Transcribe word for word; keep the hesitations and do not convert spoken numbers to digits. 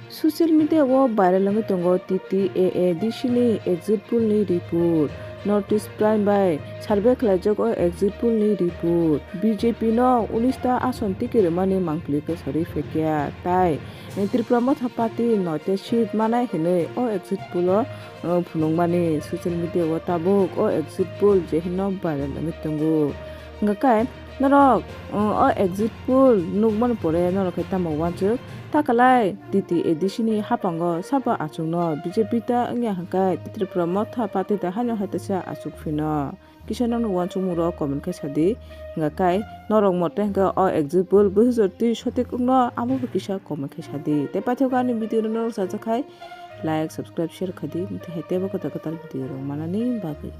Social media o viral wngwi tongo T T A A D C ni exit poll ni report. North East Prime bai survey khlaijak o exit poll ni report. B J P no unis ta ason tiki rwmani mangpili khe sarwi phaikha, tai Tripura Motha Party noite seat manai hinwi o exit poll o, uh, phunukmani social media o tabuk o exit poll je hino viral wngwi tongo. Hwnkha khe norok, uh, o exit poll nukmani pore norok khe tamo uansuk? Takalai T T A D C ni haphango sabo achukno B J P ta wngya hwnkhe Tripura Motha Party da haino hai teisa achuk phino? Kisa nokni uansukmung rok comment khe sadi. Hwnkha khe norok mote hwnkhe o exit poll bwswk twi sotik wngno amo bo kisa comment khe sadi. Tei paithakgo ani video no norok sajak khai like, subscribe, share khaidi. Mothe hai teibo kwtal kwtal video rok manani bagwi.